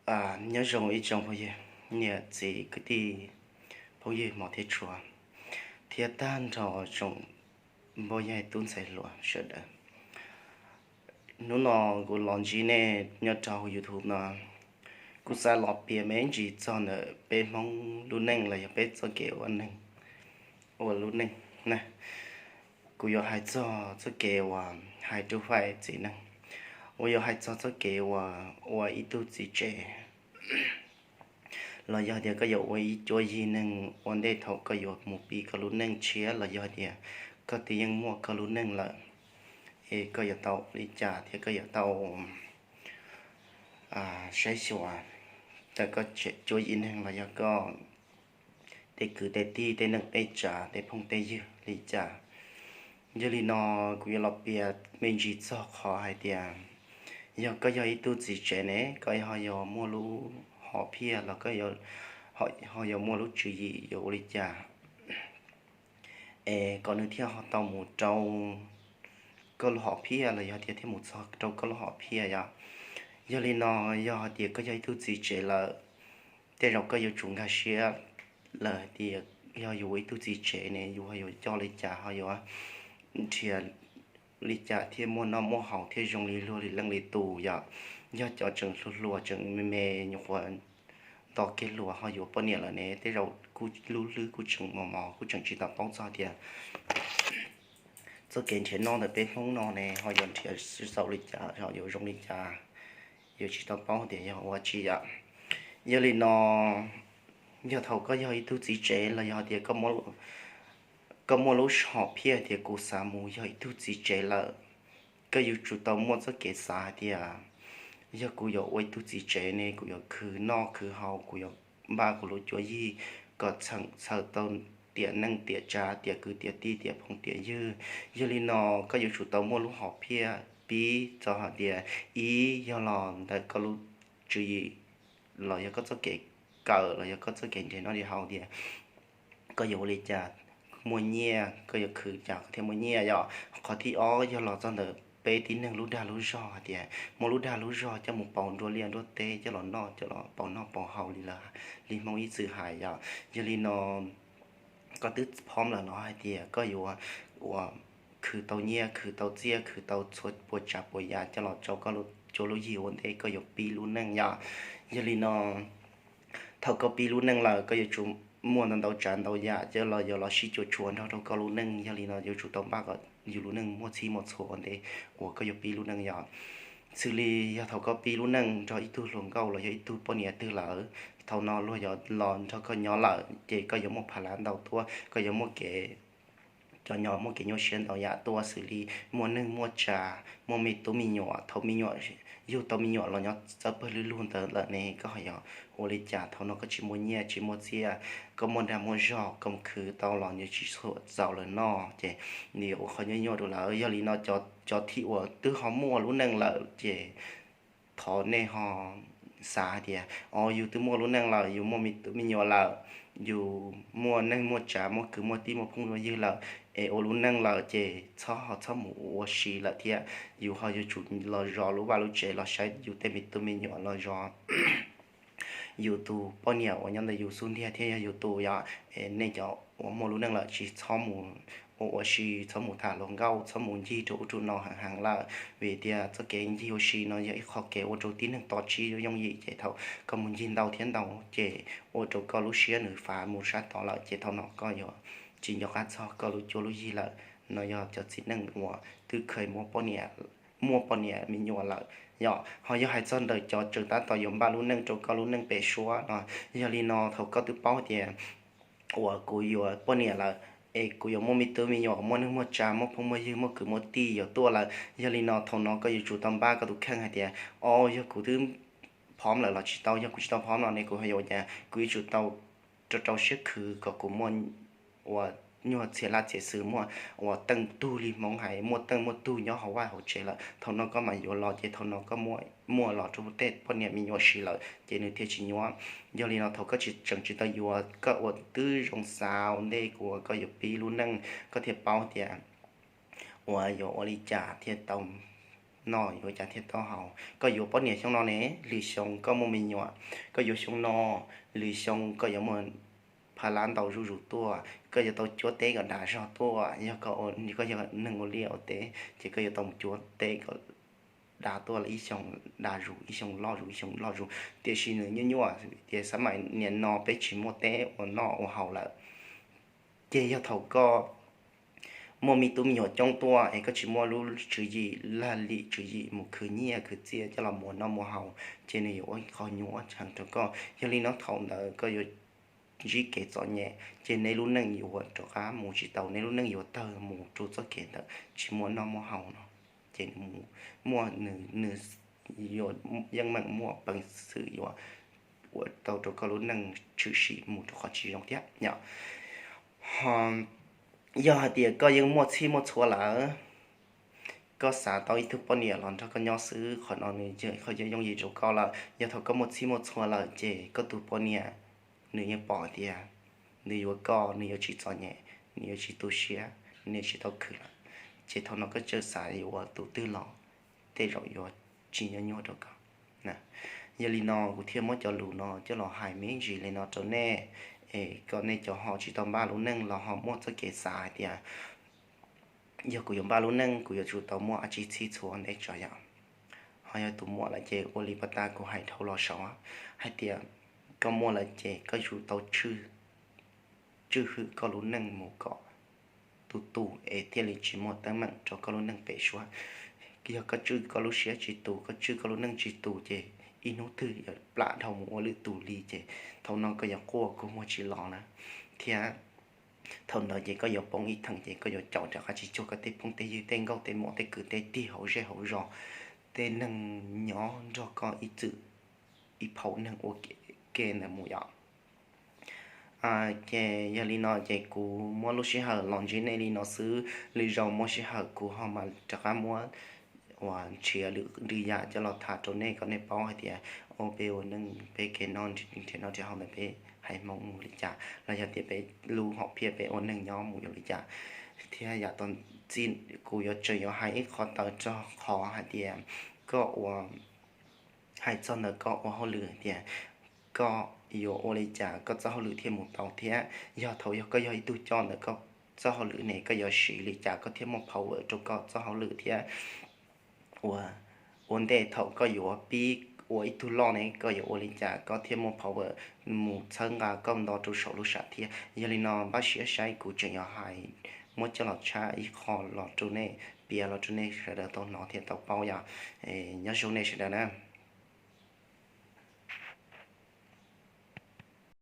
Nyob zoo ib tsoom phooj ywg, niam txiv kwv tij, phooj ywg hmov thiab tshua, thiab tag nrho tsoom npoj yaig tub ntxhais hluas sawv daws. Hnub no kuv los ntsib nej nyob rau hauv YouTube no, kuv xav los piav me ntsis txog ntawm peb Hmoob lub neej los yog peb txoj kev ua neeg, ua lub neej na. Kuv yuav hais txog txoj kev uas hais rau fai txiv neej, uas yuav hais txog txoj kev uas ua ib tug txiv tsev, los yog tias koj yuav ua ib cuab yig neeg ua ntej thaum koj yuav mus pib koj lub neej tshiab, los yog tias koj twb yeej muaj koj lub neej lawm, es koj yuav tau li cas thiab koj yuav tau saib xyuas ntawm koj cuab yig neeg los yog koj tej kwv tej tij tej neej tej tsav tej phooj tej ywg li cas. Yog li no kuv yuav los piav me ntsis txog qhov hais tias yog koj yog ib tug txiv tsev ne, koj ho yuav muaj lub hom phiaj los koj ho yuav muaj lub tswv yim yuav ua li cas es kom nws thiaj ho tau mus rau koj lub hom phiaj los yog tias thiaj mus txog rau koj lub hom phiaj yom. Yog li no, yog hais tias koj yog ib tug txiv tsev lawm, tej zaum koj yuav tsum nkag siab lawm hais tias yog yus ua ib tug txiv tsev ne yus ho yuav coj li cas ho yuav nrhiav li cas thiaj muaj noj muaj haus thiaj zoo li luag li leej li tus yom. Yog cov tseem hluas hluas tseem me me nyuam qhuav nto kiag hluas ho yuav poj niam lawm ne, tej zaum kuj lub hlwb kuj tseem mos mos kuj tseem tsis tau paub txog tias txoj kev nrhiav noj ntawm peb Hmoob no ne ho yuav nrhiav xaus li cas ho yuav zoo li cas, yuav tsis tau paub tias yog ua tsi yom. Yog li no, yog thaum koj yog ib tug txiv tsev los yog tias koj muaj lub hom phiaj tias kuv xav mus yog ib tug txiv tsev lawm, koj yuav tsum tau muaj txoj kev xav hais tias yog kuv yuav ua ib tug txiv tsev ne kuv yuav khwv noj khwv haus, kuv yuav npaj kuv lub cuab yig kom txhawm tau tiam neej tiam tsav tiam kwv tiam tij tiam phooj tiam ywg. Yog li no, koj yuav tsum tau muaj lub hom phiaj pib txog hais tias ib yog los ntawm koj lub tswv yim los yog koj txoj kev kawm los yog koj txoj kev nrhiav noj nrhiav haus tias koj yuav ua li cas muaj nyiaj, koj yuav khwv cas koj thiaj muaj nyiaj yom. Qhov thib ob yog los txog ntawm peb tib neeg lub dag lub zog hais tias muaj lub dag lub zog coj mus pauv nruab liaj nruab teb, coj los noj, coj los pauv noj pauv haus li lawv, li Hmoob ib txwm hais yom. Yog li no, koj twb phob lawm los hais tias koj yuav ua khwv tau nyiaj khwv tau txiaj khwv tau txhua puas tsav puas yam coj los rau koj cuab lub yig ua ntej koj yuav pib lub neej yom. Yog li no, thaum koj pib lub neej lawm koj yuav tsum muaj ntau ntau tsav ntau yam coj los yuav los sib cuam tshuam nrog rau koj lub neej. Yog li no yuav tsum tau npaj kom yus lub neej muaj txhij muaj txhua ua ntej uas koj yuav pib lub neej yom. Xws li yog thaum koj pib lub neej nrog ib tug hluas nkauj los yog ib tug poj niam twg lawm, thaum no luag yuav los nrog koj nyob lawm ces koj yuav muaj pha lab ntau tuaj, koj yuav muaj kev cov nyob muaj kev nyuaj siab ntau yam tuaj xws li muaj neej muaj tsav, muaj me tub me nyuam. Thaum me nyuam, yug tau me nyuam los nyob txawj pawg lug lug ntawd lawm ne koj ho yuav ua li cas? Thaum no koj tsis muaj nyiaj tsis muaj txiaj, koj muaj dag muaj zog koj mus khwv tau los nws tsis txhuam txaus lawv noj ces nws yuav ua qhov nyuaj nyuaj rau lawv. Yog li no cov thib uas twb ho muaj lub neej lawm ces thov nej ho xav hais tias, o, yus twb muaj lub neej lawm, yus muaj me tub me nyuam lawm, yus muaj neej muaj tsav muaj kwv muaj tij muaj phooj muaj ywg lawm, es ua lub neej lawm ces txhob ho txhob mus ua si lawm thiab. Yus ho yuav tsum los zov lub vaj lub tsev los saib yus tej me tub me nyuam los zov yus tus poj niam uas nyob ntawm yus xub ntiag thiab yog yus tus yom. Es nej cov uas muaj lub neej lawm tsis txhob mus ua ua si, txhob mus tham hluas nkauj, txhob mus ncig rau ub rau no heev heev lawm, vim tias txoj kev ncig ua si no yog ib qho kev ua rau tib neeg to tsib yooj yim ces thaum koj mus ncig ntau thiab ntau ces ua rau koj lub siab nws fav mus sab tod lawm ces thaum no koj yuav tsis nco qab txog koj lub cuab lub yig lawm. No yog cov txiv neej uas twb kheev muaj poj niam, muaj poj niam me nyuam lawm yom. Ho yog hais txog ntawm cov tseem tab tom yuav npaj lub neej rau koj lub neej pem suab no, yog li no thaum koj twb paub tias uas kuv yuav poj niam lawm, es kuv yuav muaj me tub me nyuam, muaj neej muaj tsav, muaj phooj muaj ywg, muaj kwv muaj tij yuav tuaj lawm. Yog li no thaum no koj yuav tsum tau npaj koj tus kheej hais tias, o, yog kuv twb phom lawm los tsis tau, yog kuv tsis tau phom no ne kuv ho yuav ua cas? Kuv yuav tsum tau rau rau siab khwv kom kuv muaj uas nyuag txhia laj txhia xwm, muaj uas teej tug li Hmoob hais, muaj teej muaj tug nyob hauv vaj hauv tsev lawm. Thaum no koj mam yuav los ces thaum no koj muaj los rau tej poj niam me nyuam si lawm ces nws thiaj tsis nyuaj. Yog li no thaum koj tseem tsis tau yuav, koj ua twb zoo xav ua ntej uas koj yuav pib lub neej, koj thiaj paub tias uas yuav ua li cas thiaj tau no yuav cas thiaj tau haus. Koj yuav poj niam xyoo no ne, lwm xyoo koj muaj me nyuam, koj yuav xyoo no, lwm xyoo koj yuav muaj pha lab ntau zuj zus tuaj, koj yuav tau cuab teb kom dav zog tuaj. Yog koj, koj yog neeg ua liaj ua teb ces koj yuav tau mus cuab teb kom dav tuaj, ib xyoo dav zus ib xyoo loj zus ib xyoo loj zus. Tiam sis nws nyuaj nyuaj tias xab mais niaj no peb tsis muaj teb ua noj ua haus lawm, ces yog thaum koj muaj me tub me nyuam coob tuaj es koj tsis muaj lub tswv yim, laj lim tswv yim mus khwv nyiaj khwv txiaj coj los muas noj muas haus, ces nws yuav ua qhov nyuaj heev rau koj. Yog li no thaum ntawd koj yuav ntsib kev txom nyem, ces nej lub neej yuav rov qab mus tsis tau, nej lub neej yuav tawg mus rau txoj kev ntawd tsis muaj noj muaj haus no. Ces nws muaj, nws, nws yuav yeej meem muaj peev xwm yuav ua tau rau koj lub neej tshwm sim mus rau qhov tsis zoo thiab yom. Ho yog hais tias koj yeej muaj txhij muaj txhua lawm, koj xav tau ib tug poj niam los nrog koj nyob xwb, qhov no nws yog qhov yooj yim rau koj lawm. Yog thaum koj muaj txhij muaj txhua lawm ces koj tus poj niam nws yeej pom tias nws yuav koj, nws yuav tsis txom nyem, nws yuav tsis tu siab, nws yuav tsis tau khwv lawm. Ces thaum no koj txawm xav yuav tus twg los tej zaum yuav tsis nyuaj nyuaj rau koj. Yog li no kuv thiaj muab cov lus no coj los hais me ntsis li no rau nej, es kom nej cov ho tsis tau npaj lub neej los ho muaj txoj kev xav hais tias yog kuv yuav npaj lub neej kuv yuav tsum tau muaj dab tsi txhij txhua ntev tso yom. Ho yog tus muaj lawm ces ua li pas tas kuv hais dhau los saud hais tias koj muaj lawm ces koj yuav tsum tau tswj hwm koj lub neej mus kom tus tus es thiaj li tsis muaj teeb meem rau koj lub neej pem suab. Yog koj tswj koj lub siab tsis tus, koj tswj koj lub neej tsis tus ces ib hnub twg yuav plam dhau mus ua lwm tus li ces thaum no koj yuav quaj kua muag tsis los na, thiab thaum ntawd ces koj yuav poob ib theem ces koj yuav caum rov qab tsis cuag koj tej phooj tej ywg tej nkauj tej muam tej kwv tej tij hauv zej hauv zos, tej neeg nyob nrog koj ib txwm ib phaum neeg ua ke ntawd mus yom. Ces yog li no ces kuv muab lub sij hawm los ntsib nej li no xwb, lwm zaus muaj sij hawm kuv ho mam rov qab muab uas nrhiav lwm yam coj los tham rau nej kom nej paub hais tias, o, peb ua neej peb kev nrhiav noj nrhiav haus ntawm peb haiv Hmoob mus li cas los yog tias peb lub hom phiaj peb ua neej nyob mus yuav li cas. Thiab yam tau txij kuv yuav tseem yuav hais ib qho tawm rau qhov hais tias koj ua, hais txog ntawm koj ua hauj lwm tias koj yuav ua li cas koj txoj hauj lwm thiaj mus tau thiab yog thaum yog koj yog ib tug coj ntawm koj txoj hauj lwm ne koj yuav siv li cas koj thiaj muaj power rau koj txoj hauj lwm thiab ua, ua ntej thaum koj yuav pib ua ib tug loj ne koj yuav ua li cas koj thiaj muaj power mus txhawb nqa koj nto rau saum lub sam thiaj. Yog li no npaj siab saib kuv tseem yuav hais muab coj los tshaj ib qho los rau nej, piav los rau nej sawv daws tau hnov thiab tau paub yom. Nyob zoo nej sawv daws na.